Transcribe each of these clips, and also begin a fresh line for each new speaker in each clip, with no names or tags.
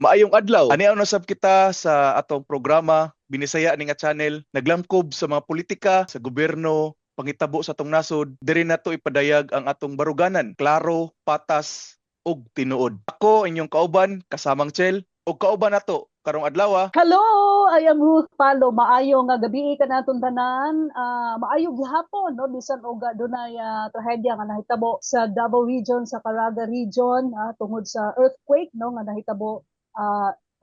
Maayong adlaw. Ani na sab kita sa atong programa Binisaya ni nga channel, naglamkob sa mga politika, sa gobyerno, pangitabo sa atong nasod. Diri nato ipadayag ang atong baruganan, klaro, patas ug tinuod. Ako inyong kauban kasamang Chel ug kauban nato karong adlaw.
Hello, I am Ruth Palo. Maayo nga gabi kanaton tanan. Maayo gihapon, no, bisan og dunay trahedya nga nahitabo sa Davao Region, sa Caraga Region, tungod sa earthquake, no, nga nahitabo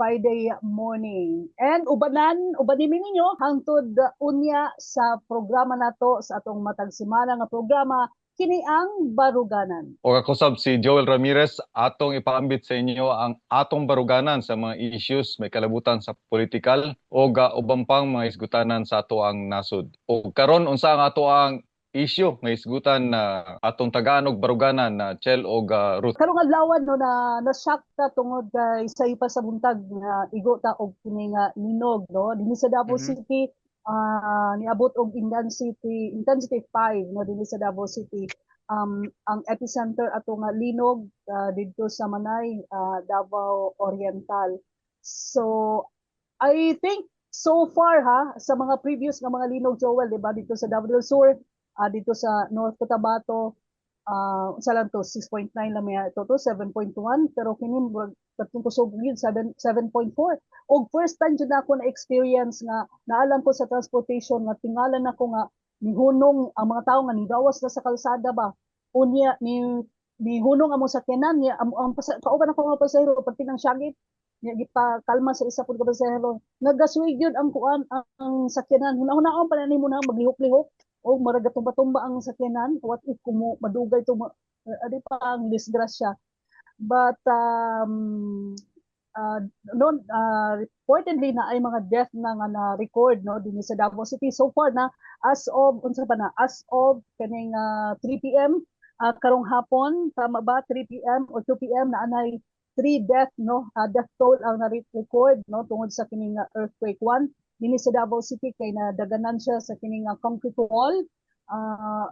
Friday morning. And ubanan, uban ninyo hangtod unya sa programa nato sa atong matag semana nga programa, kini ang Baruganan.
O ako sab si Joel Ramirez, atong ipaambit sa inyo ang atong baruganan sa mga issues may kalabutan sa politikal o ga uban pang mga isgutanan sa ato ang nasod. O karon, unsa ang ato ang issue nga isgutan na atong tagaan og baruganan na Chel og Ruth?
Karong adlaw, no, na na-shock ta tungod kay sayo pa sa buntag nga igo ta og kini nga linog, no, dinhi sa Davao City. Niabot og intensity intensity 5, no, dinhi sa Davao City. Ang epicenter ato nga linog didto sa Manay, Davao Oriental. So I think so far ha, sa mga previous nga mga linog, Joel, di ba, dito sa Davao del Sur, dito sa North Cotabato, sa lang to 6.9 lang may ito to 7.1, pero kini murag katong kusog yun 7 7.4. Og first time jud ako na experience nga naalang ko sa transportation nga tingalan nako nga nihunong ang mga tao nga nigawas na sa kalsada ba. Unya ni nihunong among sakyanan niya ang kauban ako nga pasahero pati nang syagit niya, gipakalma sa isa pud ka pasahero. Nagaswig yun ang kuan, ang sakyanan. Hunahuna pa na nimo na maglihok-lihok o murag tumba-tumba ang sakyanan. What if kumo madugay to, adi pa ang disgrasya. But no, reportedly na ay mga death na nga na record, no, dinhi sa Davao City so far na as of unsa pa na, as of kaning 3 p.m. Karong hapon, tama ba, 3 p.m. or 2 p.m., na anay 3 death, no, death toll ang na-record, no, tungod sa kining earthquake. 1 dinhi sa Davao City kay nadaganan siya sa kining concrete wall,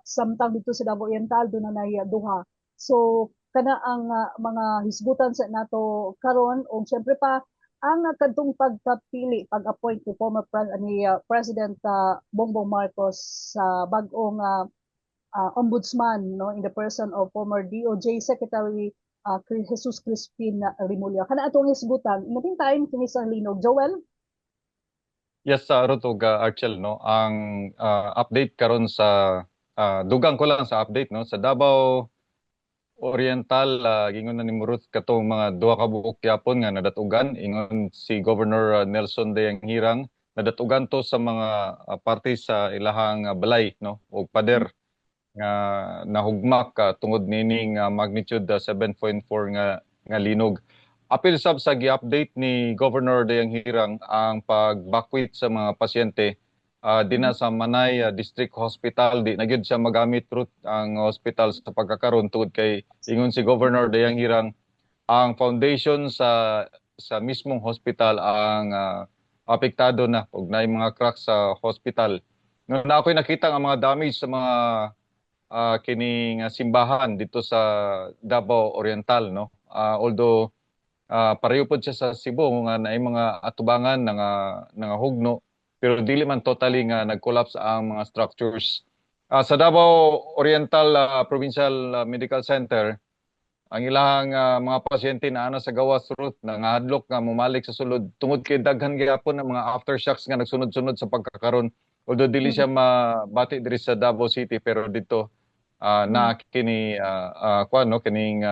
samtang dito sa Davao Oriental doon na duha. So kana ang mga hisgutan sa nato karon, ug syempre pa ang kadtong pagkapili, pag-appoint ni former ni President Bongbong Marcos sa bag-ong ombudsman, no, in the person of former DOJ Secretary Jesus Crispin Remulla. Kana atong hisgutan. In the meantime, kini sa linog, Joel.
Yes, sa Ruth ug Archel, no, ang update karon sa dugang ko lang sa update, no, sa Davao Oriental, gingon na ni Ruth katong mga duha ka buok yapon nga nadatugan. Ingon si Governor Nelson Dayanghirang, nadatugan to sa mga parte sa ilahang balay, no, ug pader nga nahugmak tungod nining magnitude 7.4 nga linog. Apil sab sa gi-update ni Governor Dayanghirang ang pagbakwit sa mga pasyente dinha sa Manay District Hospital. Di na gyud siya magamit, Ruth, ang hospital sa pagkakaron tungod kay ingon si Governor Dayanghirang, ang foundation sa mismong hospital ang apektado na ug naay mga cracks sa hospital. No, na ako'y nakita nga mga damage sa mga kining simbahan dito sa Davao Oriental, no. Although pareho pod siya sa Cebu nga naay mga atubangan nga nangahugno pero dili man totally nga nag-collapse ang mga structures. Sa Davao Oriental Provincial Medical Center, ang ilang mga pasyente na ana sa gawas, Ruth, nangahadlok nga mumalik sa sulod tungod kay daghan gyapon ang mga aftershocks nga nagsunod-sunod sa pagkakaron. Although dili siya mabati diri sa Davao City, pero dito na kini kuan, no, kining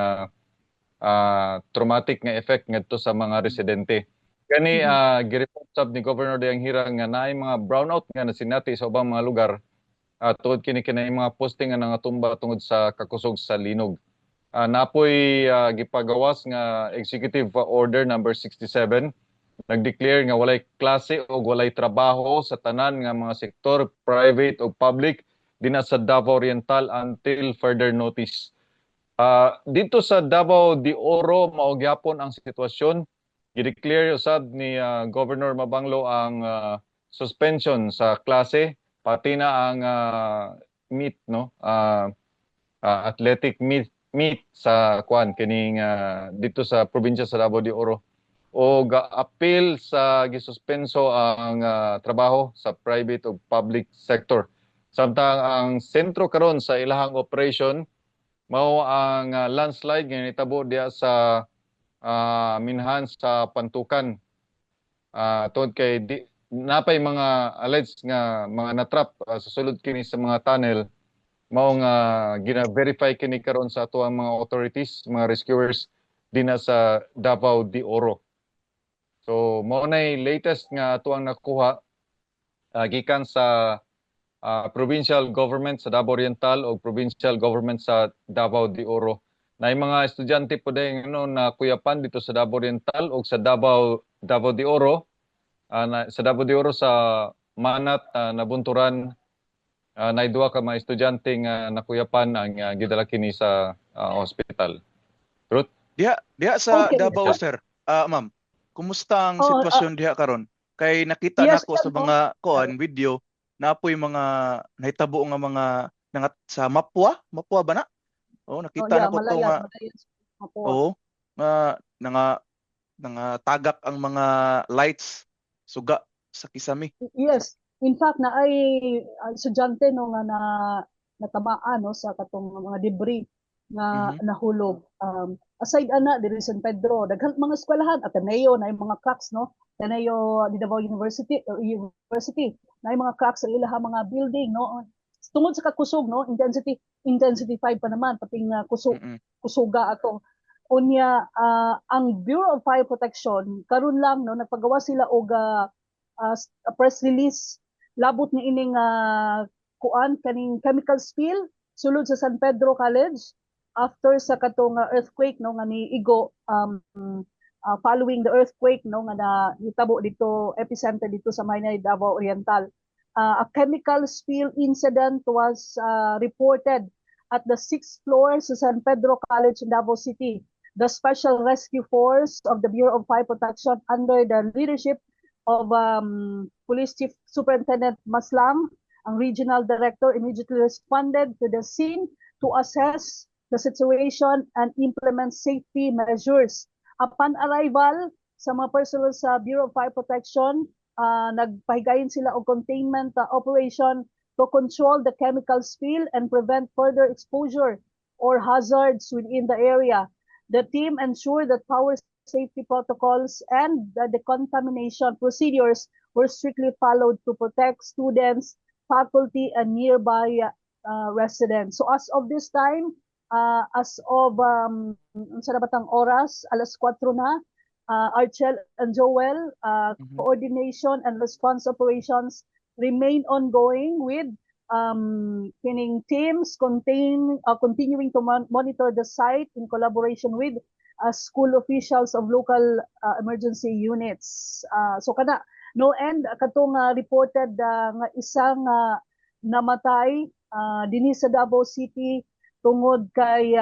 traumatic nga effect ngadto sa mga residente. Kani gireport sab ni Governor Dayanghirang nga naay mga brownout nga nasinati sa ubang mga lugar tungod kini kinay mga poste nga nangatumba tungod sa kakusog sa linog. Napoy gipagawas nga Executive Order number 67, nagdeclare nga walay klase o walay trabaho sa tanan nga mga sektor, private o public, dinha sa Davao Oriental until further notice. Dito sa Davao de Oro, mao gyapon ang sitwasyon. Gideclare usab ni Governor Mabanglo ang suspension sa klase pati na ang meet, no, athletic meet sa kuan kining dito sa probinsya sa Davao de Oro. O appeal sa gisuspenso ang trabaho sa private ug public sector. Samtang ang sentro karon sa ilahang operation mao ang landslide nga nitabo diha sa minhan sa Pantukan. Tungod kay di, napay mga alleged nga mga natrap sa sulod kini sa mga tunnel, mao nga gina-verify kini karon sa atoang mga authorities, mga rescuers dinha sa Davao de Oro. So mao nay latest nga atoang nakuha gikan sa provincial government sa Davao Oriental o provincial government sa Davao de Oro. Na mga estudyante po din, no, na kuyapan dito sa Davao Oriental o sa Davao Davao de Oro, sa Davao de Oro sa Manat, nabunturan, na duha ka mga estudyante nga nakuyapan ang gidala kini sa hospital. Ruth?
Diha diha sa Davao, sir. Ma'am, kumusta ang sitwasyon diha karon? Kay nakita nako sa mga kuan video napoy mga nahitabo nga mga nangat sa Mapua, Mapua ba na? Oh, nakita nako to nga
Mapua.
Oo, nga nga nga tagak ang mga lights suga sa kisami.
Yes. In fact, na ay estudyante, no, nga na natamaan, no, sa katong mga debris nga nahulog. Aside ana, diri San Pedro, daghan mga eskwelahan, Ateneo na mga cracks, no. Ateneo de Davao University or University na mga cracks sa ilaha mga building, no. Tungod sa kakusog, no, intensity intensity 5 pa naman, pating kusog kusuga ato. Unya, ang Bureau of Fire Protection karon lang, no, nagpagawa sila og press release labot ni ining kuan kaning chemical spill sulod sa San Pedro College after sa katong earthquake, no, nga niigo, following the earthquake, no, nga nahitabo dito, epicenter dito sa Maynay, Davao Oriental. A chemical spill incident was reported at the sixth floor sa San Pedro College in Davao City. The Special Rescue Force of the Bureau of Fire Protection, under the leadership of Police Chief Superintendent Maslang, ang regional director, immediately responded to the scene to assess the situation and implement safety measures. Upon arrival sa mga personnel sa Bureau of Fire Protection, nagpahigayon sila og containment operation to control the chemical spill and prevent further exposure or hazards within the area. The team ensured that power safety protocols and the decontamination procedures were strictly followed to protect students, faculty, and nearby residents. So as of this time, as of unsa na batang oras, alas 4 na, Archel and Joel, coordination and response operations remain ongoing with kining teams contain continuing to monitor the site in collaboration with school officials of local emergency units. So kana, no, and katong reported nga isang namatay dinhi sa Davao City tungod kay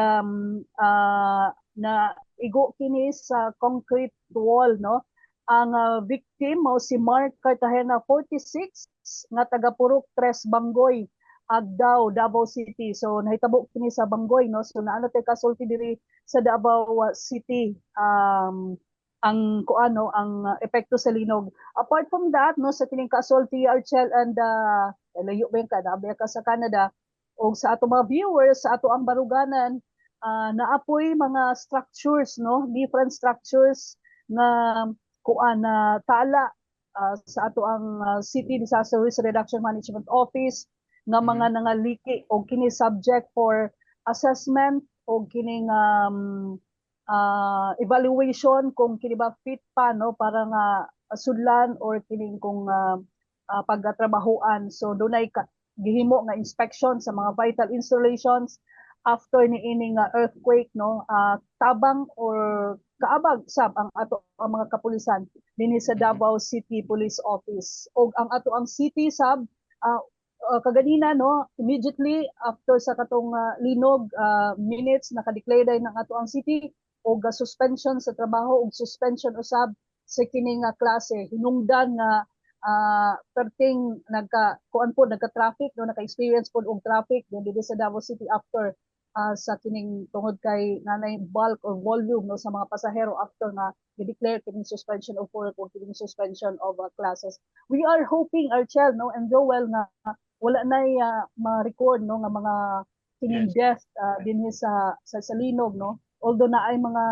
na igo kini sa concrete wall, no. Ang victim mao si Mark Cartagena, 46, nga taga Purok Tres, Bangoy, Agdao, Davao City. So nahitabo kini sa Bangoy, no. So naano tay kasulti diri sa Davao City ang kuano, ang epekto sa linog. Apart from that, no, sa kining kasulti, Archel and layo ba yung ka sa Canada o sa ato mga viewers, sa ato ang baruganan, naapoy mga structures, no, different structures nga kuan na tala sa ato ang City Disaster Risk Reduction Management Office nga mga nangaliki o kini subject for assessment o kining evaluation kung kini ba fit pa, no, para nga sudlan or kining kung pagtrabahuan. So dunay gihimo nga inspection sa mga vital installations after ni ining earthquake, no. Tabang or kaabag sab ang ato ang mga kapulisan dinhi sa Davao City Police Office og ang ato ang city sab kaganina, no, immediately after sa katong linog, minutes naka-declare dahil ng ato ang city og suspension sa trabaho ug suspension usab sa kining klase, hinungdan nga perting nagka kuan po, nagka-traffic, no, naka-experience po og traffic dito sa Davao City after Sa kining tungod kay nanay bulk or volume, no, sa mga pasahero after nga gi-declare kining suspension of work or kining suspension of classes. We are hoping, Archel, no, and Joel, nga wala na ma-record, no, nga mga kining death dinhi sa linog, no, although naay mga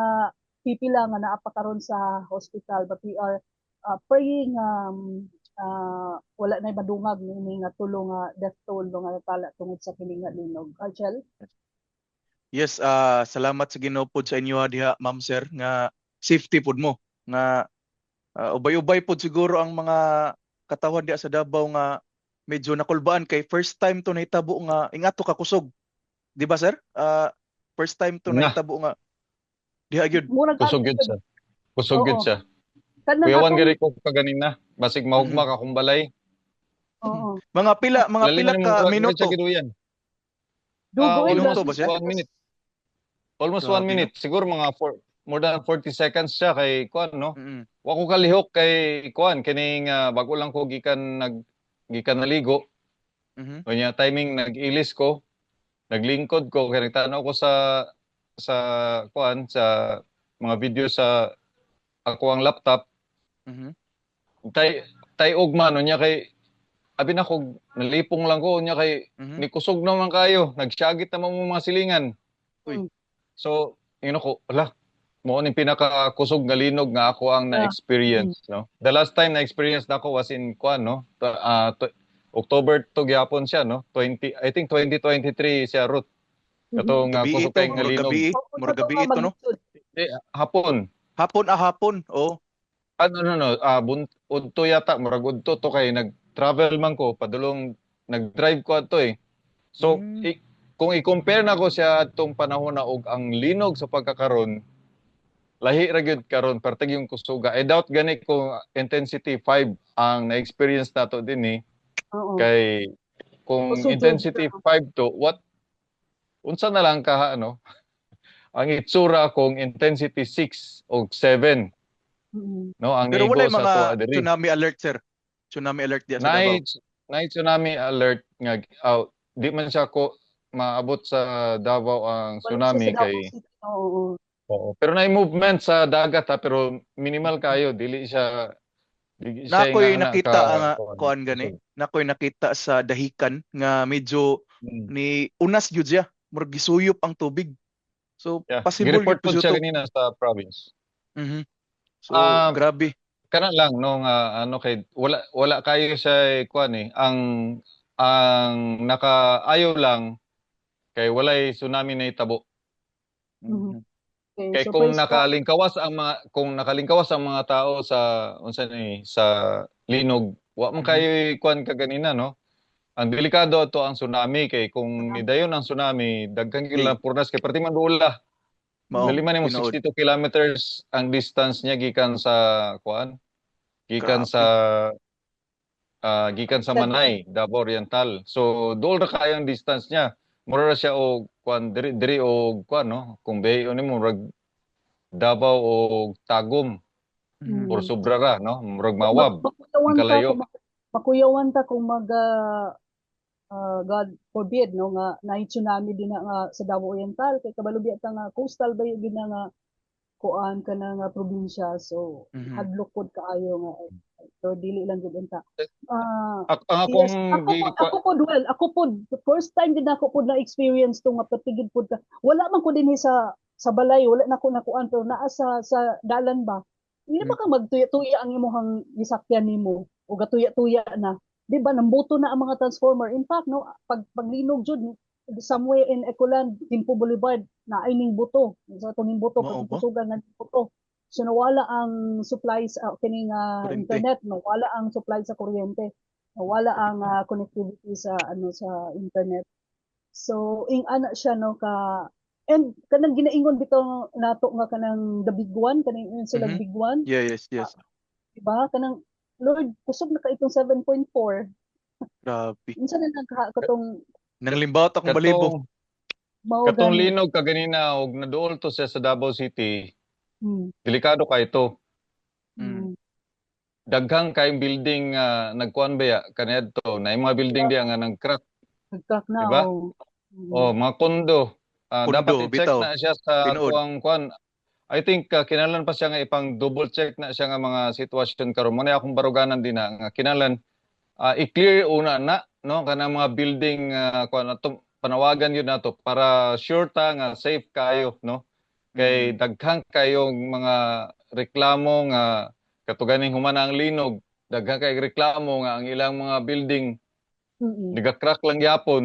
pipila nga naa pa karon sa hospital, but we are praying wala na madungag ni nga tulo nga death toll, no, nga natala tungod sa kini nga linog. Archel?
Yes, salamat sa Ginoo pod sa inyo diha, ma'am, sir, nga safety pod mo nga ubay-ubay pod siguro ang mga katawhan diha sa Davao nga medyo nakulbaan kay first time to nahitabo nga ingato ka kusog. Di ba, sir? First time to
Na.
Nahitabo nga diha gyud.
Murag
Kusog gyud siya. Kusog gyud siya.
Kanang
Kuyawan
atong
giri ko kaganina. Basig mahugma ka kung balay.
Mga
Lalim
pila
na
ka
mo
minuto.
siya giduyan.
Dugoy
Minuto
lang.
ba siya?
1 minute. Almost 1
Grabe, no?
minute. Siguro mga four, more than 40 seconds siya kay kuan, no. Wa ko kalihok kay kuan kining bago lang ko gikan naligo. Unya timing nag-ilis ko, naglingkod ko kay nagtanaw ko sa kuan, sa mga video sa ako ang laptop. Tay ugma no niya kay abi na ko nalipong lang ko unya kay ni kusog naman kayo, nagsyagit naman mo mga silingan.
Uy.
So, ingon ko, wala, mao ni pinakakusog nga linog nga ako ang na-experience, no? The last time na-experience nako was in kuan, no? October to gyapon siya, no? 20, I think 2023 siya, Ruth. Katong
Gabi
kusog
ito,
kay nga
murag
linog.
gabi,
Oo,
murag
sa
gabi
nga
ito, no?
magnitude.
Eh, hapon.
Hapon, hapon. Oh.
Ah, no. Ah, udto yata, murag udto to kay nag-travel man ko padulong, nag-drive ko adto eh. So, kung i-compare nako siya atong panahon na og ang linog sa pagkakaron, lahi ra gyud karon, perteg yung kusuga. I doubt gani kung intensity 5 ang na-experience nato dinhi kay kung
Kusog jud
intensity
siya.
5 to, what unsa na lang ka ano ang itsura kung intensity 6 o 7, no, ang
Pero
nigo
wala
sa
mga
tuwa diri.
Tsunami alert, sir. Tsunami alert diya sa Davao.
Naay tsunami alert nga di man siya ko maabot sa Davao ang
Wala siya
tsunami
sa Davao
kay
City. Oo.
Oo. Pero naay movement sa dagat ha, pero minimal kayo, dili siya
Nakoy
nga ana
nakita
ka
ang
kuan.
Kuan gani. Nakoy nakita sa Dahican nga medyo ni unas gyud siya. Murag gisuyop ang tubig. So possible
Gi-report
gyud
pod siya
to.
Ganina sa province.
So grabe.
Kana lang no nga ano kay wala kayo sa kuan eh. Ang nakaayo lang kay walay tsunami na itabo.
Okay,
Kay
so
kung
praise God.
nakalingkawas ang mga tao sa unsa ni sa linog, wa man kayo kuan kaganina, no. Ang delikado ato ang tsunami kay kung
Tsunami.
midayon ang tsunami, daghan gyud
Di.
lang purnas kay perti man dula.
Mao,
Dali man nimo
tinuod.
62 kilometers ang distance niya gikan sa kuan, gikan
Grabe.
sa gikan sa Manay, Davao Oriental. So duol ra kayo ang distance niya. Mura ra siya og kuan diri diri og kuan, no. Kung biyahe nimo murag Davao og Tagum or sobra ra, no, murag Mawab.
Makuyawan
Ang
ta
kalayo.
kung makuyawan ta kung mag God forbid, no, nga naay tsunami din na nga sa Davao Oriental kay kabalo biya ta nga coastal ba yun na nga kuan kana nga probinsya, so hadlok pod kaayo nga, so dili lang gud unta.
Ang akong
Yes, ako po well, ako po first time din ako po na experience to nga patigid pod ka. Wala man ko dinhi sa balay, wala na ko nakuan, pero naa sa dalan ba. Hindi ba ka magtuya-tuya ang imong gisakyan nimo o gatuya-tuya na? Di ba nambuto na ang mga transformer? In fact, no, pag paglinog jud somewhere in Ecoland, Timpo Boulevard, na ay ning buto. Sa atong ning buto,
Mao ba?
pagkusugan nga ning buto. So nawala ang supply sa kining
Kuryente.
internet, no, wala ang supply sa kuryente. Nawala ang connectivity sa ano, sa internet. So ing ana siya, no, ka and kanang ginaingon bitaw nato nga kanang the big one, kaning ingon sila big one,
Yeah, yes.
diba? Kanang Lord, kusog na ka itong 7.4.
Grabe.
Unsa na lang ka katong
Nanglimbaot akong balibo.
Mao
Katong
gani.
linog kaganina og naduol to siya sa Davao City, delikado kay to. Daghang kayong building nagkuan ba ya kaniadto, na mga building diya nga nag-crack.
Nag-crack na
Diba?
oh.
Oh, mga kondo.
Pundo,
Dapat i-check
bitaw.
Na siya sa
Tinuod.
Tuang kuan. I think kinahanglan pa siya nga ipang double check na siya nga mga sitwasyon karon. Mo na akong baruganan din na nga kinahanglan i-clear una na, no, kanang mga building, kuan ato, panawagan yun nato para sure ta nga safe kayo, no, kay daghan kayong mga reklamo nga katuganing humana ang linog, daghan kay reklamo nga ang ilang mga building naga-crack lang gyapon,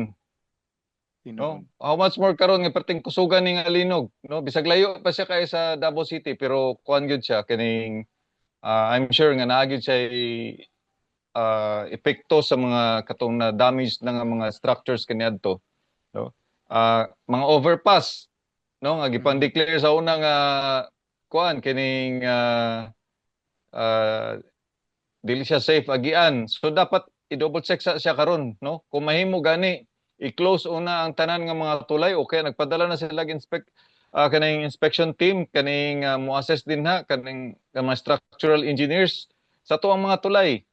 no?
Tinuod.
How much more karon nga perting kusugan ni nga linog, no? Bisag layo pa siya kay sa Davao City, pero kuan gyud siya kining I'm sure nga naa gyud siya epekto sa mga katong na damage na nga mga structures kaniadto, no? Mga overpass, no, nga gipan-declare sa una nga kuan kining dili siya safe agian. So dapat i-double check sa siya karon, no? Kung mahimo gani, i-close una ang tanan nga mga tulay o kaya nagpadala na sila inspect kaning inspection team, kaning mo-assess din ha kaning mga structural engineers sa to ang mga tulay.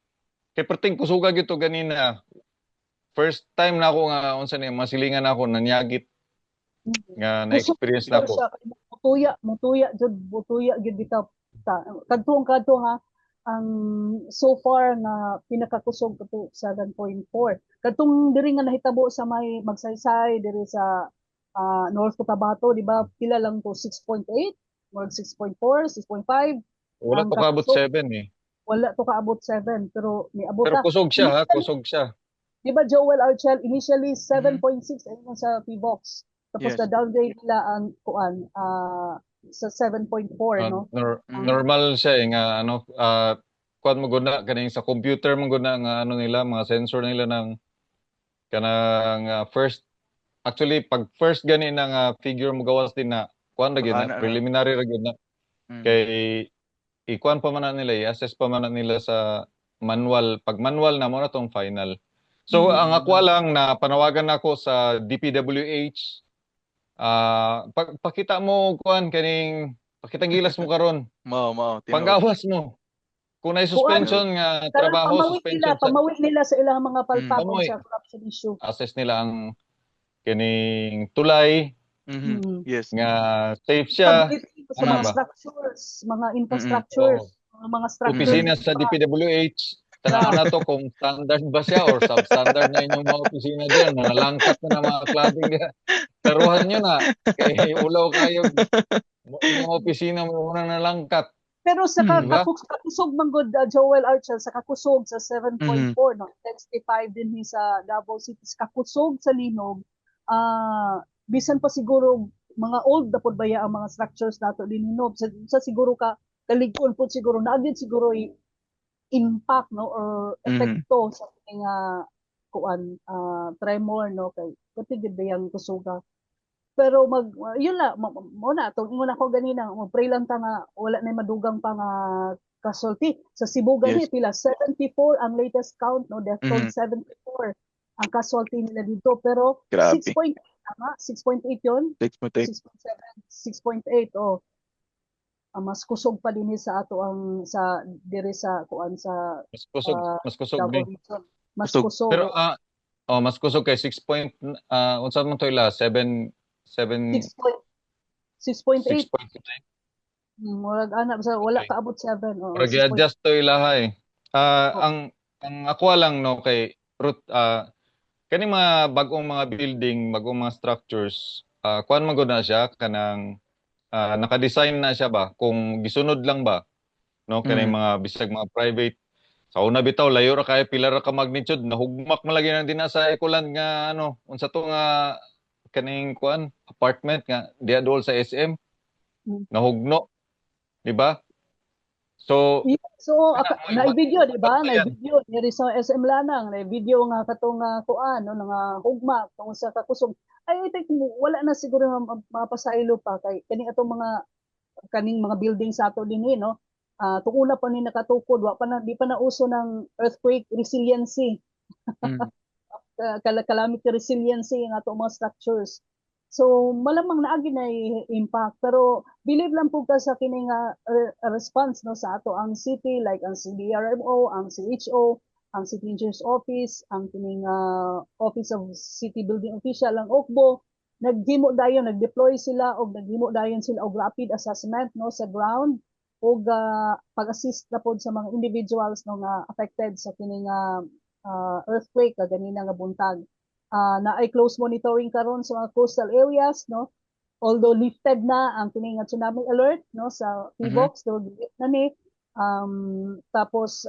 Kay perting kusuga gyud to ganina. First time na ako nga unsa ni masilingan ako nanyagit nga na-experience na ako.
Siya, mutuya, mutuya jud, mutuya gyud bitaw. Kadtuong kadto ha, ang so far nga pinakakusog kato 7.4. Kadtong diri nga nahitabo sa may Magsaysay diri sa North Cotabato, di ba? Pila lang to, 6.8, murag 6.4, 6.5.
Wala
Ang
to kaabot
kakusog.
7 eh.
Wala to kaabot 7, pero niabot
Pero
ta.
kusog siya ha, kusog siya.
Di ba, Joel Archel, initially 7.6 ayun sa PBOX. Tapos
Yes.
na downgrade nila ang kuan sa 7.4, no?
Normal siya eh nga ano, kuan mo gud na kaning sa computer mo gud na nga ano nila, mga sensor nila ng kanang first, actually pag first gani na nga figure mo gawas din na kuan ra gyud na
Ana na.
Preliminary ra gyud na kay ikuan pa man na nila, i-assess pa man na nila sa manual. Pag manual na mo na tong final. So ang ako lang na panawagan nako sa DPWH, pakita mo kuan kaning pakitang gilas mo karon.
Mao, mao, tinuod.
Panggawas mo kung na suspension nga
Kanang
trabaho,
pamawi nila,
suspension sa
pamawi nila sa ilang mga palpakon
Pamawi.
Sa corruption issue.
Assess nila ang kining tulay nga safe siya.
Stability sa
Ano
mga
ba?
structures, mga infrastructures, mga structures.
Opisina sa DPWH, tanaw na to kung standard ba siya or substandard na inyong mga opisina diyan, nalangkat na ng mga cladding diyan. Klaruhan nyo na kay ulaw kayo inyong opisina mo unang nalangkat.
Pero sa
Diba?
kakusog man gud, Joel Archel, sa kakusog sa 7.4, no, intensity 5 din ni sa Davao City, sa kakusog sa linog, bisan pa siguro mga old na pod baya ang mga structures nato din, no, sa siguro ka kalig-on pod siguro naa gyud siguro impact, no, or epekto sa kining kuan tremor, no, kay pati gid bayang kusuga. Pero mag yun la mo na atong ingon ako ganina, mag-pray lang ta nga wala na madugang pa nga casualty sa Cebu gani. Pila, 74 ang latest count, no, death toll, 74 ang casualty nila dito, pero
Grabe.
6.8, tama, 6.8 yun.
6.8.
6.7, 6.8, oh. Ang mas kusog pa dinhi sa ato ang sa diri sa kuan sa
Mas kusog, mas kusog
Davao
ni.
Region. Mas
Kusog.
kusog.
Pero oh, mas kusog kay 6 point unsa man to ila, 7 7
6.6.8.
6.9.
Murag ana sa wala kaabot 7, oh.
Murag
6.
i-adjust to ilaha eh.
Oh.
Ang ako lang, no, kay Ruth, kaning mga bagong mga building, bagong mga structures, kuan man gud na siya kanang naka-design na siya ba kung gisunod lang ba, no, kaning mga bisag mga private. Sa una bitaw layo ra kay pila ra ka magnitude, nahugmak man lagi nang dinha sa Ecoland nga ano, unsa to nga kaning kuan apartment nga diha duol sa SM, nahugno, di ba? So
Yeah, so
Kana, mo
na video, di ba? Na
bantayan.
video diri sa SM Lanang, na video nga katong kuan, no, nga hugmak tungod sa kakusog. Ay, I think wala na siguro nga mapasaylo pa kay kani atong mga kaning mga building sa ato dinhi, no. Tunguna pa ni nakatukod, wa pa na, di pa na uso ng earthquake resiliency. Calamity resiliency ang ato mga structures. So malamang naagi na impact, pero believe lang po ka sa kini nga response, no, sa ato ang city, like ang CDRMO, ang CHO, ang City Engineers Office, ang kining Office of City Building Official, ang OCBO. Naghimo dayon, nag-deploy sila og naghimo dayon sila og rapid assessment, no, sa ground ug pag-assist na pod sa mga individuals, no, nga affected sa kini nga earthquake kaganina nga buntag. Naay close monitoring karon sa mga coastal areas, no, although lifted na ang kini nga tsunami alert, no, sa PBOX, mm-hmm. Na ni tapos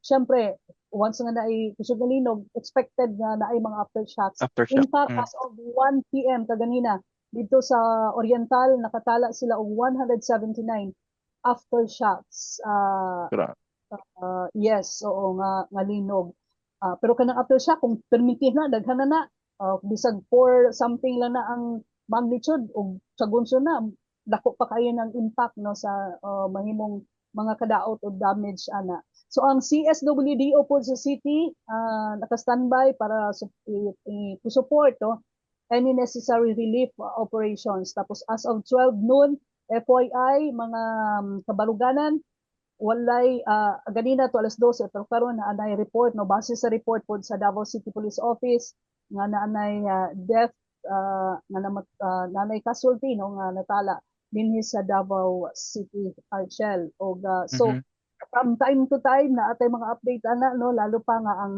syempre once nga naay kusog nga linog, expected nga naay mga aftershocks.
Aftershock.
In fact, as of 1 p.m. kaganina, dito sa Oriental nakatala sila og 179 aftershocks. Yes, oo nga nga linog. Pero kanang aftershock kung permitir na daghan na na bisag 4 something lang na ang magnitude ug sa gunso na dako pa kayo ng impact, no, sa mahimong mga kadaot o damage ana. So ang CSWDO po sa city naka-standby para to support, no, any necessary relief operations. Tapos as of 12 noon, FYI mga kabaruganan, walay ganina to alas 12, pero karon na anay report, no, base sa report pod sa Davao City Police Office nga naanay death, nga naanay casualty, no, nga natala dinhi sa Davao City, Archel. Og so from time to time na atay mga update ana, no, lalo pa nga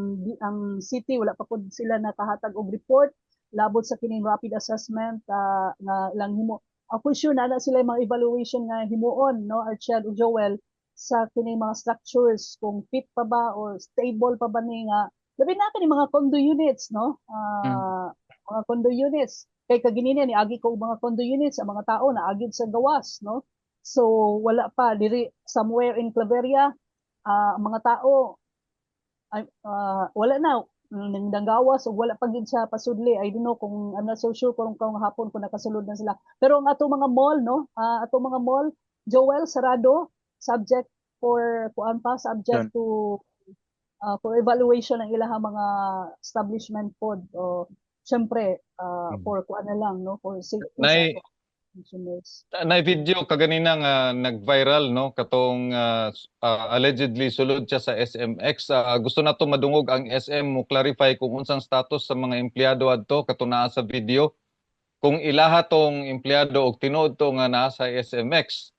ang city wala pa pud sila nakahatag og report labot sa kining rapid assessment nga ilang himo. For sure na sila yung mga evaluation nga himuon, no, Archel ug Joel, sa kining mga structures kung fit pa ba or stable pa ba ni nga labi na kini mga condo units, no, mga condo units kay kaginina ni agi ko og mga condo units, ang mga tao na agid sa gawas, no. So wala pa diri somewhere in Claveria, ang mga tao ay wala na nang danggawas ug wala pa gid siya pasudli. I don't know kung, I'm not so sure kung hapon kung nakasulod na sila. Pero ang ato mga mall, no, ato mga mall, Joel, sarado subject for kuan pa, subject
Yun.
To for evaluation ang ilahang mga establishment pod o syempre for kuan na lang, no, for safety sa
Nay
ato consumers.
Nay video kaganina nga nag-viral, no, katong allegedly sulod siya sa SMX. Gusto na to madungog ang SM mo clarify kung unsang status sa mga empleyado adto kato naa sa video. Kung ilaha tong empleyado og tinuod to nga naa sa SMX,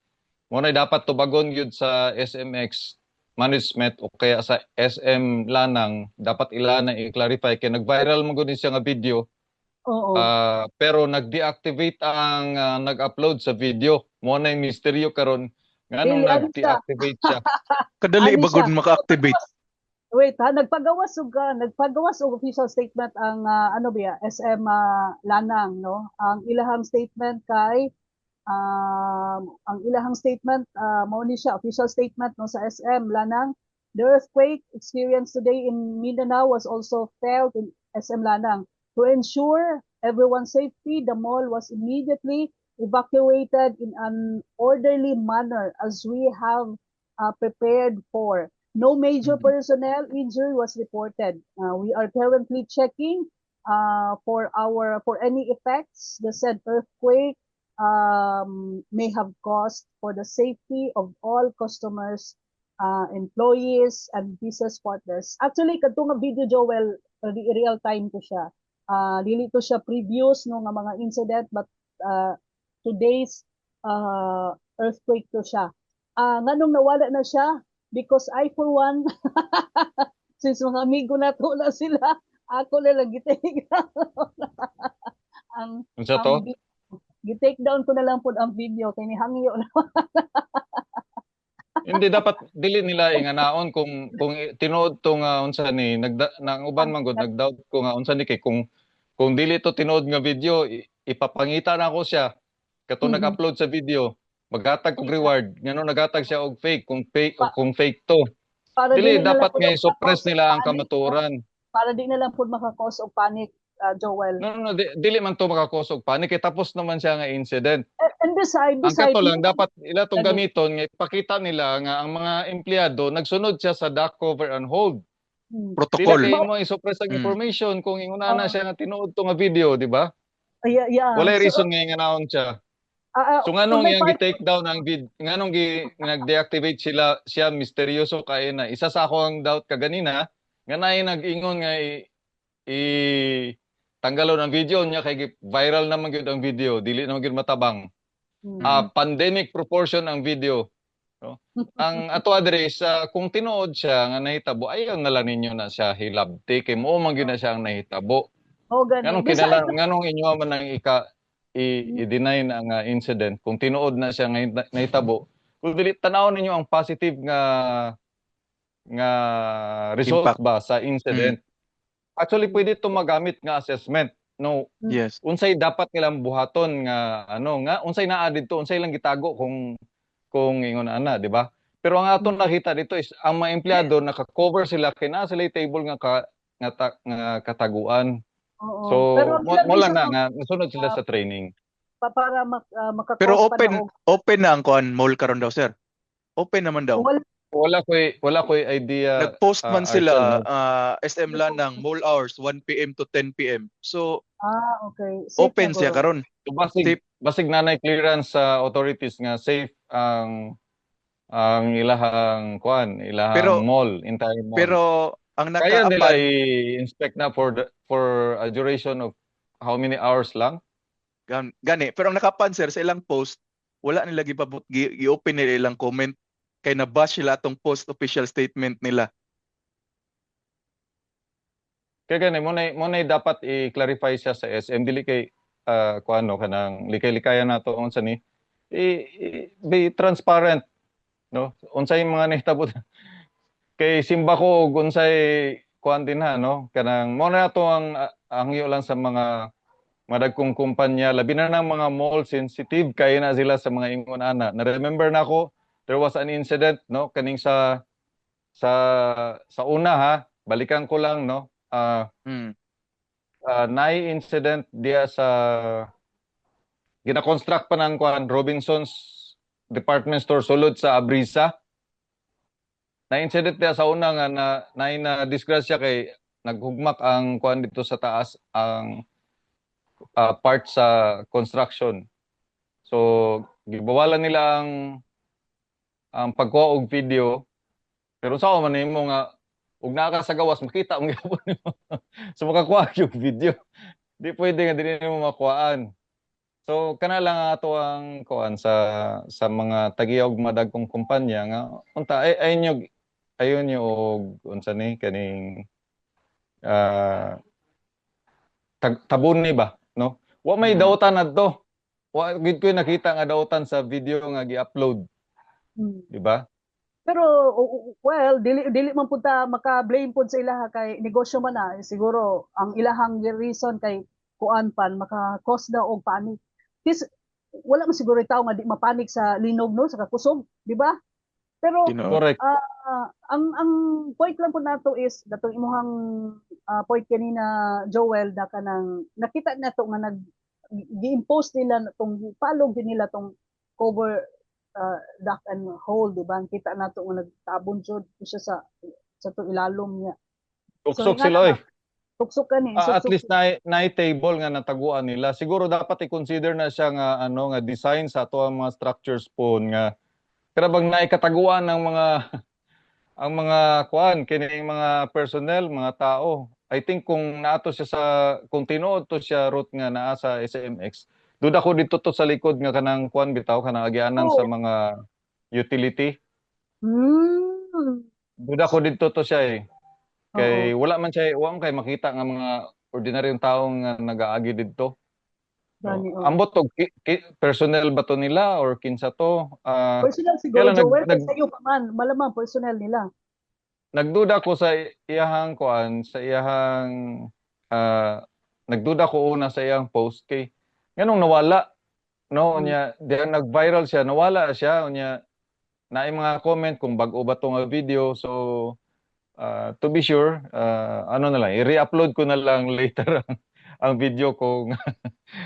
mo na dapat tubagon gyud sa SMX management o kaya sa SM Lanang, dapat ila na i-clarify kay nag-viral mo gud ni siya nga video. Pero nag-deactivate ang nag-upload sa video. Mo na yung misteryo karon nganong
Dili, ano siya?
nag-deactivate siya.
Kadali
Ano
ba gud
siya?
maka-activate?
Wait ha, nagpagawas og official statement ang ano ba, SM Lanang, no. Ang ilahang statement kay ang ilahang statement mao ni siya, official statement, no, sa SM Lanang: "The earthquake experienced today in Mindanao was also felt in SM Lanang. To ensure everyone's safety, the mall was immediately evacuated in an orderly manner as we have prepared for. No major personnel injury was reported. We are currently checking for any effects the said earthquake may have caused for the safety of all customers, employees, and business partners." Actually, kadto nga video, Joel, real time to siya. Dili to siya previous, no, nga mga incident but today's earthquake to siya. Nganong nawala na siya? Because I for one, since mga amigo na to na sila, ako na lang gi-take ang
Unsa
ang
to?
Gi-take down ko na lang pod ang video kay nihangyo na.
Hindi dapat dili nila inganaon kung tinuod to nga unsa ni nagda, nang uban man gud nagdoubt ko nga unsa ni kay kung dili to tinuod nga video, ipapangita na ako siya kato nag-upload sa video, maghatag og reward ngano naghatag siya og fake kung fake to.
Para
dili
dili na lang
dapat
pud
nga i-suppress
maka-cause
nila ang
og panic, no?
kamatuoran.
Para di na lang pud maka-cause og panic, Joel.
No, dili man to maka-cause og panic kay tapos naman siya nga incident.
And beside,
Ang
beside,
kato lang dapat ila tong
Lagi.
Gamiton nga ipakita nila nga ang mga empleyado nagsunod siya sa duck, cover and hold.
Protocol.
Dili kay mo i-suppress ang information kung inguna na siya nga tinuod to nga video, di ba?
Yeah.
Walay
So,
reason nga inganaon siya. So nganong
kung may
iyang gi-take down ang vid, nganong gi nag-deactivate sila siya, misteryoso kay na. Isa sa ako ang doubt kaganina nga naay nag-ingon nga i Tanggalon ang video niya kay viral naman gyud ang video, dili naman gyud matabang. Pandemic proportion ang video. No? Ang ato address, kung tinuod siya nga nahitabo, ayaw na lang ninyo na siya hilabti kay mao man gyud na siya ang nahitabo.
Oh, gani.
Nganong
Bisa
kinala nganong inyo man ang ika i-deny na nga incident kung tinuod na siya nga nahitabo? Kung dili, tan-awon ninyo ang positive nga nga result
Impact.
Ba sa incident. Actually, pwede ito magamit nga assessment, no? Unsay dapat nilang buhaton nga ano nga unsay naa didto, unsay lang gitago kung ingon ana, di ba? Pero ang atong nakita dito is ang mga empleyado naka-cover sila kay naa sila table nga ka, nga, ta, nga kataguan.
Oo.
So
Pero ang
mo,
ilang
mo lang
reason
na nga nasunod sila sa training.
Para maka-cause
Pero
pa
open
na og
open na ang kuan mall karon daw, sir. Open naman daw.
Wala.
Wala ko'y idea.
Nag-post man sila
Archel, no?
SM Lanang mall hours 1 PM to 10 PM. So
Ah, okay. Safe
open
na
siya
guro.
karon.
So, basig
Safe.
Basig nanay clearance sa authorities nga safe ang ilahang kuan, ilahang mall, entire mall.
Pero ang
Kaya nila
nakaapan
i-inspect na for a duration of how many hours lang?
Gani, pero ang nakapan, sir, sa ilang post, wala nila gipabot gi-open nila ilang comment kay na-bash sila atong post official statement nila.
Kaya gani mo na dapat i-clarify siya sa SM, dili kay kuan, no, kanang likay-likayan nato unsa ni be transparent, no, unsay mga nahitabo kay simba ko og unsay kuan din ha, no, kanang mo na ato ang iyo lang sa mga madagkong kumpanya, labi na ng mga mall, sensitive kay na sila sa mga ingon ana. Na remember na ako, there was an incident, no, kaning sa una ha, balikan ko lang, no, naay incident diya sa gina-construct pa ng kuan, Robinsons Department Store sulod sa Abrisa. Na incident diya sa una nga na naay na disgrasya kay naghugmak ang kuan dito sa taas, ang part sa construction. So gibawalan nila ang pagkuha og video, pero sa man nimo nga ug naa ka sa gawas, makita mo gyapon nimo. So makakuha yung video. Di pwede nga dili nimo makuhaan. So kana lang ang ato ang kuan sa mga tagiya og madagkong kumpanya nga unta ay ay nyo ayon nyo og unsa ni kaning tabuni ba, no? Wa may dautan adto. Wa gid ko nakita nga dautan sa video nga gi-upload, di ba?
Pero well, dili dili man pud ta maka-blame pud sa ilaha kay negosyo man na. Siguro ang ilahang reason kay kuan pan maka-cause daw og panic. Kis wala man siguro tao nga di mapanik sa linog, no, sa kakusog, di ba? Pero
Tinuod.
Correct.
Ang point lang po nato is datong imuhang point kanina, Joel, na kanang nakita nato nga nag gi-impose nila na tong palog din nila tong cover, duck and hold, di ba? Kita nato nga nagtabon jud siya sa to ilalom niya.
Tuksok
nga
sila
na
oy.
Tuksok ka ni,
At
suksok.
least na table nga nataguan nila. Siguro dapat i-consider na siya nga ano nga design sa ato ang mga structures po nga pero bang naikataguan ng mga ang mga kuan kining mga personnel, mga tao. I think kung naato siya sa kung tinuod to siya route nga naa sa SMX, duda ko dito to sa likod nga kanang kuan bitaw, kanang agianan sa mga utility. Duda ko dito to siya eh. Kay wala man siya, wa man kay makita nga mga ordinaryong tao nga nagaagi didto.
Gani, oh.
Ambot og personnel ba to nila or kinsa to?
Personal siguro,
Kailan
Joel, kay sayo pa man, malamang personal nila.
Nagduda ko sa iyahang kuan, sa iyahang nagduda ko una sa iyang post kay nganong nawala, no? Unya diyan nag-viral siya, nawala siya, unya naay mga comment kung bag-o ba to nga video. So to be sure, ano na lang, i-re-upload ko na lang later ang video kung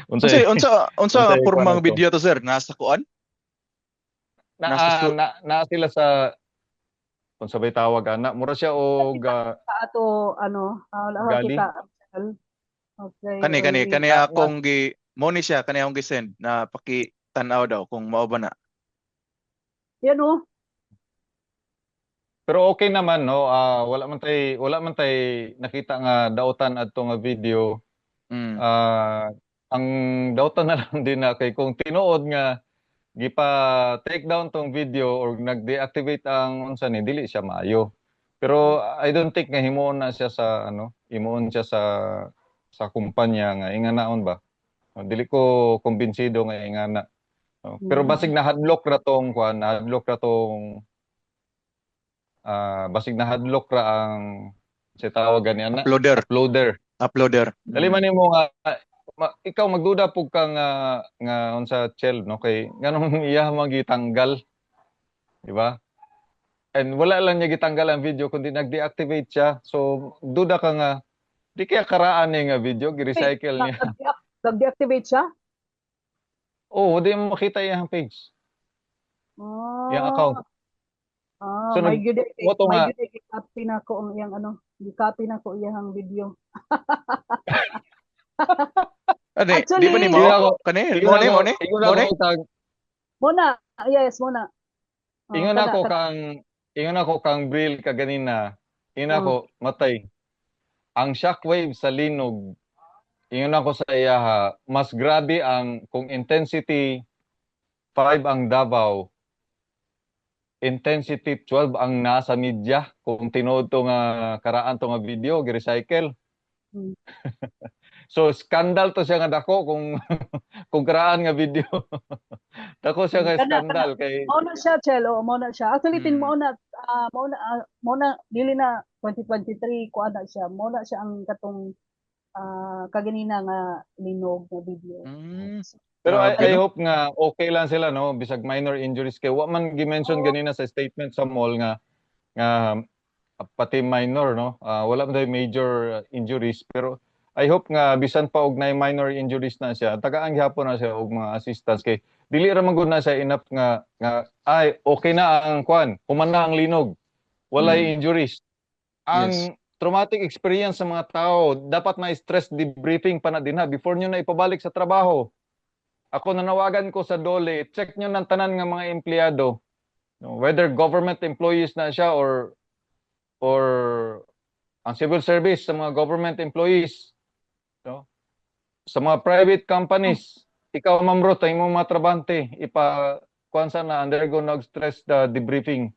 Unsay unsa unsa
unsay
pormang
kuan ato.
Video to, sir? Nasa kuan?
Na,
Nasa
na sila sa unsa bay tawag ana, mura siya og
Sa ato ano,
gali.
kita. Okay.
Kani kani
oy.
Kani akong gi mo ni siya, kani akong gi-send na paki tan-aw daw kung mao ba na.
Yan oh.
Pero okay naman, no, wala man tay nakita nga dautan adto nga video. Ang dautan na lang din na kay kung tinuod nga gipa take down tong video or nag-deactivate ang unsa ni, dili siya maayo. Pero I don't think nga himuon na siya sa ano, himuon siya sa kumpanya nga inganaon ba. Oh, dili ko kumbinsido nga ingana. Oh, pero basig nahadlok ra tong kuan, nahadlok ra tong basig nahadlok ra ang si tawag gani ana,
Uploader.
Uploader.
Uploader.
Dali man nimo nga ikaw magduda pug ka nga unsa, Chel, no, kay nganong iya man gitanggal, di ba? And wala lang niya gitanggal ang video kundi nag-deactivate siya. So duda ka nga di kaya karaan niya nga video gi-recycle niya.
Nag-deactivate siya?
Oh, di mo makita iyang page, iyang account.
Ah,
So,
may gyud
mo to
may
nga
gyud copy na ko ang iyang ano, gi-copy na ko iyang video.
Ano,
Actually,
di ba ni mo?
Ingon ako,
Kani,
ingon
mo ni,
ako,
mo ni?
ingon
Mo
ako
ni?
kang
Mo na, yes, mo na. Oh,
ingon
kana
ako
kana.
kang Brill kaganina. Ingon ako, matay. Ang shockwave sa linog, ingon ako sa iyaha, mas grabe ang kung intensity 5 ang Davao, intensity 12 ang nasa media kung tinuod to nga karaan to nga video gi-recycle. So scandal to siya nga dako kung karaan nga video. Dako siya nga
Kana kana.
scandal kay
Mao na siya, Chelo, mao na siya. Actually, tin mao na dili na 2023 kuan na siya. Mao na siya ang katong kaganina nga linog nga video.
Pero
Grabe,
I
no?
hope nga okay lang sila, no, bisag minor injuries kay wa man gi-mention
Oo.
Ganina sa statement sa mall nga pati minor, no, wala man day major injuries, pero I hope nga bisan pa og nay minor injuries na siya, tagaan gihapon na siya og mga assistance kay dili ra man gud na siya enough nga ay okay na ang kwan, human na ang linog, walay injuries. Ang traumatic experience sa mga tao, dapat may stress debriefing pa na dinha before nyo na ipabalik sa trabaho. Ako, nanawagan ko sa DOLE, check nyo ng tanan nga mga empleyado, no, whether government employees na siya or ang civil service, sa mga government employees, no, sa mga private companies, ikaw, Ma'am Ruth, ang imong mga trabante, ipa kuan sa na undergo nag stress the debriefing.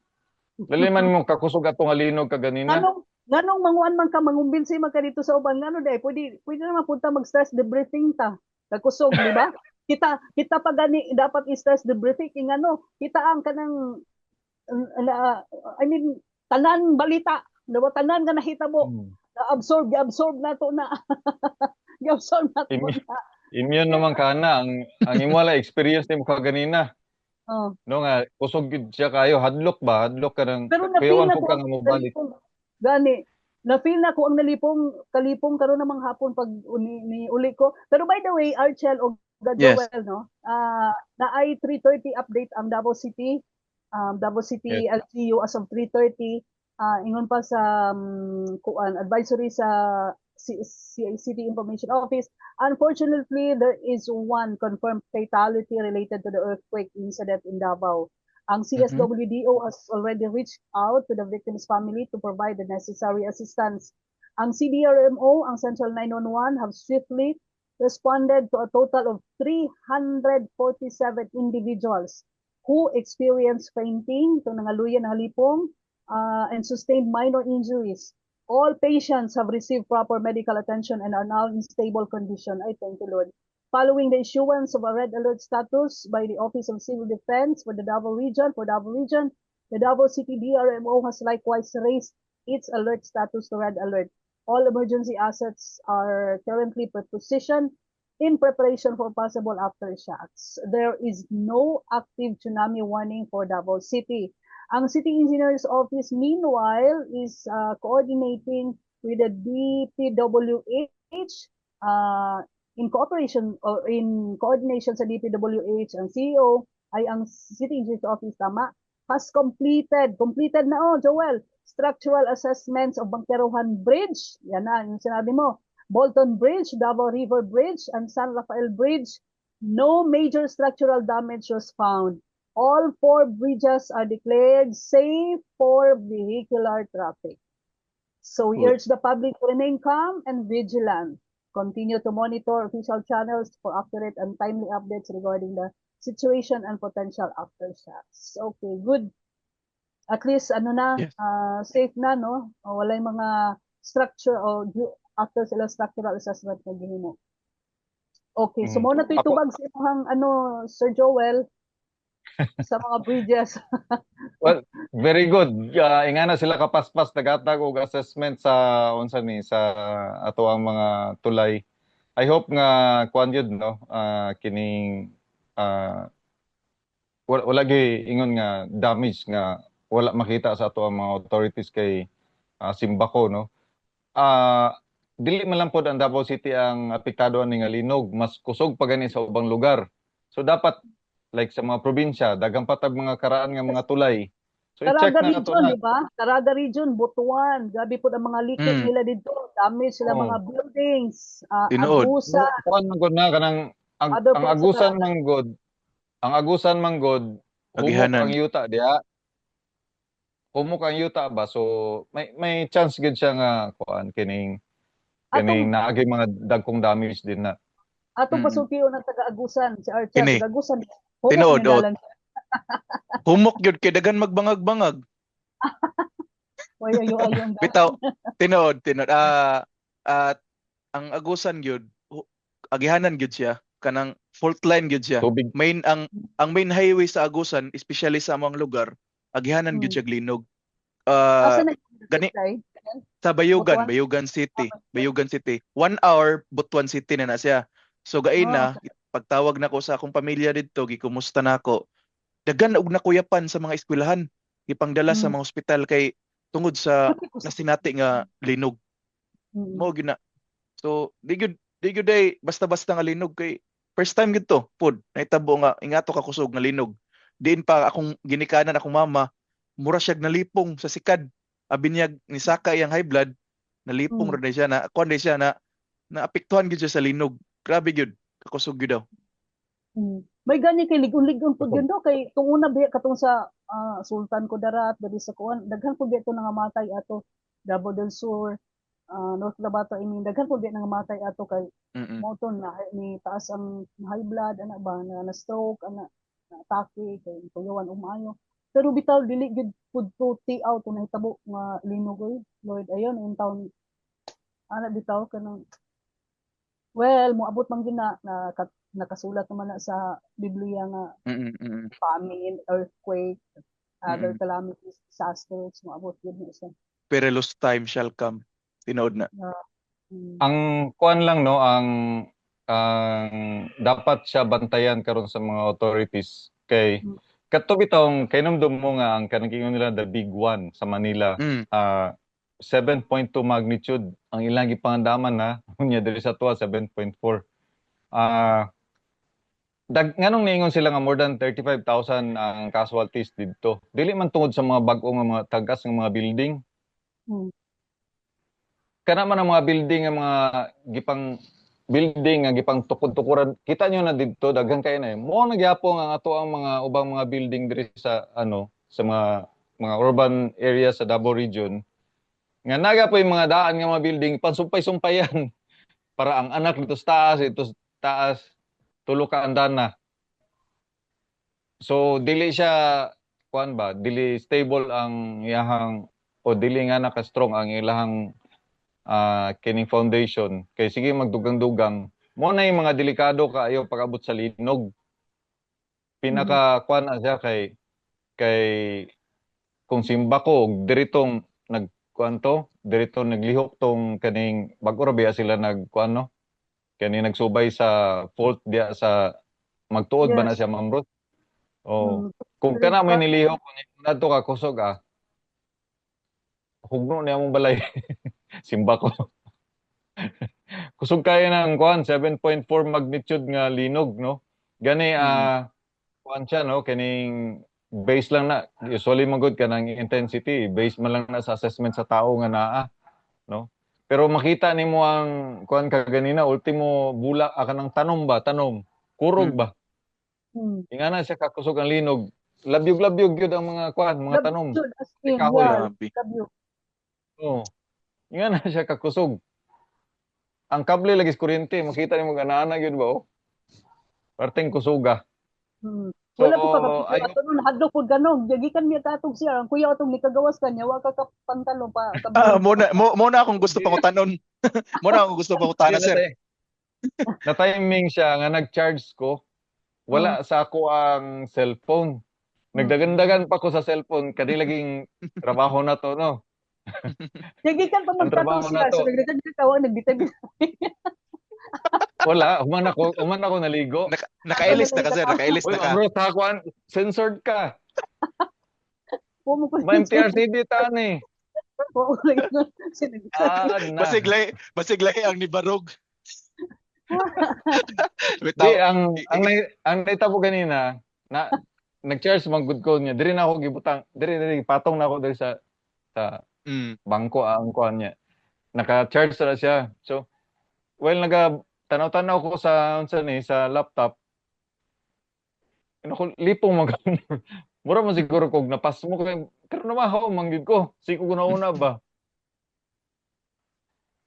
Dali man mo kakusog ato nga linog kaganina.
Nganong manguan man ka, mangumbinsi man ka dito sa uban, ngano day pwede naman punta mag-stress debriefing ta. Nagkusog, di ba? Kita pa gani dapat i-stress debriefing ingano, kita ang kanang I mean, tanan balita, di ba, tanan nga nahitabo, na-absorb, gi-absorb nato na. Gi-absorb nato na.
Immune naman ka na ang imo lang experience nimo kaganina. No, nga kusog gid siya kayo, hadlok ba, hadlok ka ng
Pero na-feel
kuyawan
na
po
ko
ka
ang
nga mobalik.
nalipong, gani, na-feel na ko ang nalipong, kalipong karon namang hapon pag ni uli ko. Pero by the way, Archel o Joel, no? Naay 3:30 update ang Davao City, Davao City LGU as of 3:30. Ingon pa sa kuan advisory sa City Information Office. Unfortunately, there is one confirmed fatality related to the earthquake incident in Davao. Ang CSWDO has already reached out to the victim's family to provide the necessary assistance. Ang CDRMO, ang Central 911 have swiftly responded to a total of 347 individuals who experienced fainting, to nangaluya na halipong, and sustained minor injuries. All patients have received proper medical attention and are now in stable condition. I thank you, Lord. Following the issuance of a red alert status by the Office of Civil Defense for the Davao Region, the Davao City DRMO has likewise raised its alert status to red alert. All emergency assets are currently prepositioned in preparation for possible aftershocks. There is no active tsunami warning for Davao City. Ang City Engineer's Office, meanwhile, is coordinating with the DPWH in cooperation or in coordination sa DPWH, ang CEO ay ang City Engineer's Office, tama, has completed na, oh, Joel, structural assessments of Bangkerohan Bridge, yan na, yung sinabi mo, Bolton Bridge, Davao River Bridge, and San Rafael Bridge. No major structural damage was found. All four bridges are declared safe for vehicular traffic. So we
Good.
Urge the public to remain calm and vigilant. Continue to monitor official channels for accurate and timely updates regarding the situation and potential aftershocks. Okay, good. At least ano na, safe na, no? O, walay mga structure o after sila structural assessment na gihimo. Okay, so mao na to'y tubag sa imong ano, Sir Joel, sa mga bridges.
Well, very good. Ingana sila kapaspas nagatag og assessment sa unsa ni sa ato ang mga tulay. I hope nga kuan yun, no, kining wala gyud ingon nga damage nga wala makita sa ato ang mga authorities kay simbako, no. Dili man lang pod ang Davao City ang apektado ani nga linog, mas kusog pa gani sa ubang lugar. So dapat like sa mga probinsya, daghan pa tag mga karaan nga mga tulay. So i-check
Caraga
na nato
region,
na.
di ba? Caraga region, Butuan. Grabe po ang mga likod nila dito. Damage sila mga buildings,
Tinuod.
Agusan.
Kuan man gud na kanang ang,
Other
ang
parts sa
Agusan
Caraga.
Man gud, ang Agusan man gud, humok
Agihanan.
Ang yuta diha. Humok ang yuta ba, so may chance gid siya nga kuan kining kining naagay mga dagkong damage din na.
Atong pasukion ng taga-Agusan, si Archer,
Kini.
Taga-Agusan. Humok
Tinuod,
ni dalan.
Humok gyud kay daghan magbangag-bangag.
Oy, ayo ayo ang
Bitaw, tinuod, tinuod. At ang Agusan gyud, agihanan gyud siya, kanang fault line gyud siya.
Tubig.
Main ang main highway sa Agusan, especially sa among lugar, agihanan gyud siya linog.
Asa na
gani sa Bayugan,
Butuan?
Bayugan City, Bayugan City. 1 hour Butuan City na na siya. So gain na, pagtawag na ko sa akong pamilya didto, gikumusta na ako. Daghan og nakuyapan sa mga eskwelahan, gipangdala sa mga ospital kay tungod sa nasinati nga linog. Mao gyud na. So di gyud day basta-basta nga linog kay first time gyud to pod nahitabo nga ingato ka kusog nga linog. Diin pa akong ginikanan, akong mama, mura siyag nalipong sa sikad. Abi niya nisaka iyang high blood, nalipong ra day siya na kuan day siya na naapektuhan gyud siya sa linog. Grabe gyud, kakusog gyud daw.
May gani kay ligon-ligon pud yun do kay kung una biya katong sa Sultan Kudarat dali sa kuan, daghan pud biya to nangamatay ato Davao del Sur, North Cotabato, I mean, daghan pud biya nangamatay ato kay mao to na ni taas ang high blood ana ba na, na stroke ana, na atake kay kuyawan umayo. Pero bitaw dili gyud pud to tiaw to nahitabo nga linog oy. Lord, ayon in town ana bitaw kanang, well, moabot man gyud na, na nakasulat naman na sa Biblia nga famine, earthquake, other calamities, disasters, moabot gyud na siya.
Perilous time shall come. Tinuod na.
Ang kuan lang, no, ang dapat siya bantayan karon sa mga authorities kay kadto bitong kahinumdom mo nga ang kanang giingon nila the big one sa Manila, 7.2 magnitude ang ilang gipangandaman na unya diri sa tuwa 7.4. Dag nganong niingon sila nga more than 35,000 ang casualties didto? Dili man tungod sa mga bag-o nga mga tagas nga mga building. Kana man ang mga building nga mga gipang building nga gipang tukod-tukuran, kita nyo na didto daghan kay na eh. Mo na gyapon ang ato ang mga ubang mga building diri sa ano sa mga urban area sa Davao Region nga naga po yung mga daan nga mga building pansumpay-sumpayan para ang anak dito sa taas, dito sa taas, tulo ka andana. So dili siya kuan ba, dili stable ang iyahang o dili nga naka-strong ang ilahang kining foundation kay sige magdugang-dugang. Mo na yung mga delikado kaayo pag-abot sa linog. Pinaka kuan na siya kay kung simba ko og diritong nag kuan to, dirito naglihok tong kaning bag-o ra biya sila nag kuan, no, kani nagsubay sa fault diya sa magtuod ba na siya, Ma'am Ruth? Oh, kung kana may nilihok nadto ka kusog, hugno niya mong balay. Simba ko. Kusog kayo ng kuan 7.4 magnitude nga linog, no. Gani kuan siya, no, kining base lang na usually man gud kanang intensity, base man lang na sa assessment sa tao nga naa, no. Pero makita nimo ang kuan kaganina, ultimo bula kanang tanom ba, tanom kurog ba. Ingana siya kakusog ang linog, labyog-labyog gyud ang mga kuan, mga tanom.
Labyog, as in,
Kahoy.
yeah,
Grabe.
labyog.
Oh. Ingana siya kakusog. Ang kable lagi sa kuryente, makita nimo ana-ana gyud ba, oh. Perting kusuga. So,
Wala ko ka
ay,
ato nun, hadlok pud ganog. Gikan mi katong siya, ang kuya atong nikagawas kanya, wa ka kapantalon pa.
Ah, mo na akong gusto pangutanon. Mo na akong gusto pangutana,
Di
sir.
Na timing siya nga nag-charge ko. Wala sa ako ang cellphone. Nagdagandagan pa ko sa cellphone kadi laging trabaho na to, no.
Gikan pa
Ang trabaho
magkatong
na
siya.
to.
So nagdagan ka wa nagbitay.
Wala, human ako naligo.
Nakailis na ka, sir, nakailis
Uy,
na ka.
Ma'am Ruth, hakuan, censored ka.
Wa mo ko.
Ma MTRCB ta ni.
Wa mo lagi.
Ah, na.
Basiglay ang nibarog.
Di
Bitaw.
ang nahitabo ganina na nag-charge man gud ko niya. Diri na ako gibutang, diri diri patong na ako diri sa bangko ang kuan niya. Naka-charge na siya. So, well, naga tanaw-tanaw ko sa unsa ni sa laptop. Ano ko lipong mag mura man siguro kog napasmo ko pero namahaw man gyud ko. Sige ko una ba.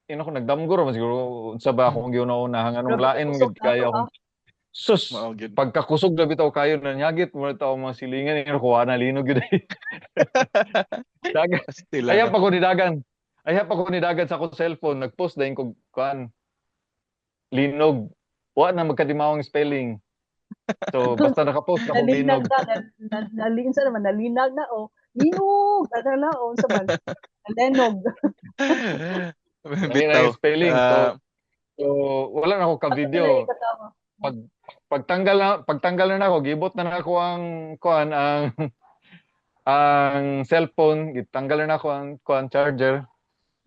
Ino ko nagdamgo ra man siguro unsa ba akong giuna-una nganong lain man gyud kayo akong sus,
Mao gyud.
Pagkakusog na bitaw kayo nanyagit mo na tao mga silingan ino ko na linog gyud. Dagan.
Stila.
Ayaw pa ko nidagan. Ayaw pa ko nidagan sa akong cellphone. Nag-post dayon kog kuan. Linog. Wa na magkadimawang spelling. So basta naka-post na kog
Nalinag
linog.
na, na, naman, nalinag na, oh. Linog, ano na, oh, sa man. Nalenog.
Lain na
Bitaw.
yung spelling. So,
Ah,
so wala na ako ka-video. Pagtanggal na ako, gibot na nako ang kuan ang cellphone, gitanggal na nako ang kuan charger.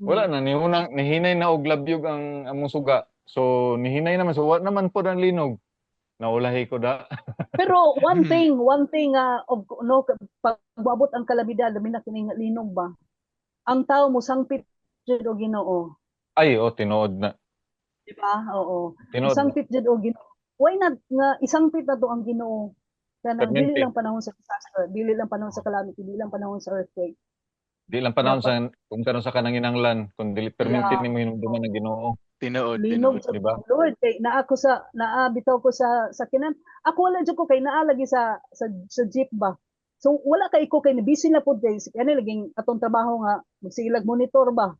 Wala na nihunang nihinay na og labyog ang among suga. So nihinay naman, so wa naman pod ang linog. Naulahi ko da.
Pero one thing of no, pag moabot ang kalamidad, labi na kining linog ba. Ang tao mo sangpit jud og Ginoo,
Ay, oh, tinuod na.
di ba? Oo.
Tinuod na.
Isangpit jud og Ginoo. Why not nga isangpit na to ang Ginoo? Kanang dili
Permanente.
lang panahon sa disaster, dili lang panahon sa calamity, dili lang panahon sa earthquake.
Di lang panahon sa kung karon sa kanang inanglan, kung dili perminti nimo hinumduman ang Ginoo,
Tinuod,
Linog
tinuod.
sa
di ba?
Lord kay naa ko sa naa bitaw ko sa sakinan. Ako wala jud ko kay naa lagi sa jeep ba. So wala kay ko kay busy na pud kay ani laging atong trabaho nga magsigilag monitor ba.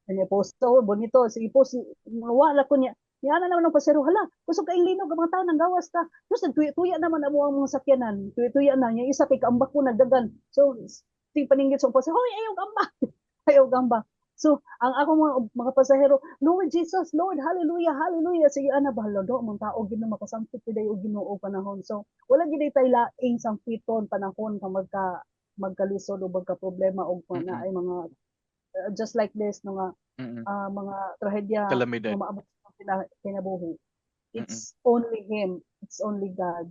Ani post oh, monitor sige post wala ko niya. Niya na naman ang pasero, hala, kusog kay linog ang mga tao nang gawas ta. Tapos nagtuya-tuya naman amo ang mga sakyanan. Tuya-tuya na niya isa kay kaambak ko nagdagan. So ting paninggit sa pasero, hoy, ayaw gamba. Ayaw gamba. So ang ako mga pasahero, "Lord Jesus, Lord, hallelujah, hallelujah." Sige, ana bahala do mga tao gid makasangpit gid og Ginoo panahon. So wala gid tay laing sangpiton panahon ka magkalisod o magka problema og mm ay mga just like this no nga mga trahedya
Kalamidad.
nga maabot sa kinabuhi. It's only him, it's only God.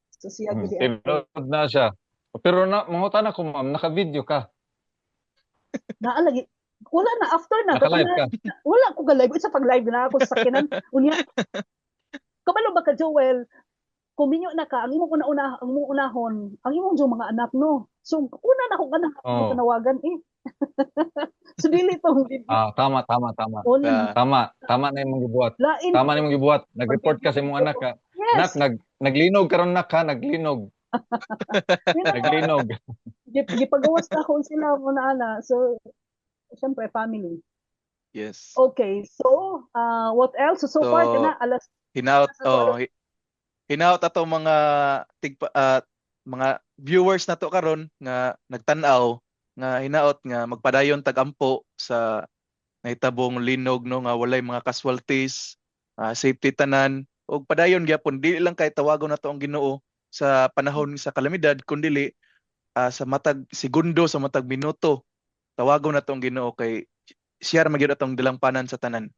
So siya gid ang
Tinuod na siya. Pero na mangutana ko, ma'am, naka-video ka?
Naa lagi, wala na after na
Naka-live ka.
Wala ko ga-live sa pag-live na ako sa sakyanan unya. Kabalo ba ka, Joel, kung minyo na ka, ang imong una-una, ang imong unahon ang imong jud mga anak, no? So una na akong anak ako tanawagan eh. So dili tong video.
Ah, tama, tama, tama.
Only
Tama, tama na imong gibuhat.
Lain.
Tama na imong gibuhat. Nag-report ka sa imong anak ka.
Yes.
Nak, naglinog karon nak ha, naglinog. Naglinog.
Gipagawas na ako sila mo na ana. So syempre family. Okay, so what else? So, so far
So,
kana alas
Hinaot
Sa
oh, hinaot ato mga tigpa, mga viewers nato karon nga nagtan-aw nga hinaot nga magpadayon tag-ampo sa nahitabong linog, no, nga walay mga casualties, safety tanan ug padayon gyapon. Dili lang kay tawagon nato ang Ginoo sa panahon sa kalamidad kundili sa matag segundo, sa matag minuto, tawagon nato ang Ginoo kay siya ra magyud atong dalampanan sa tanan.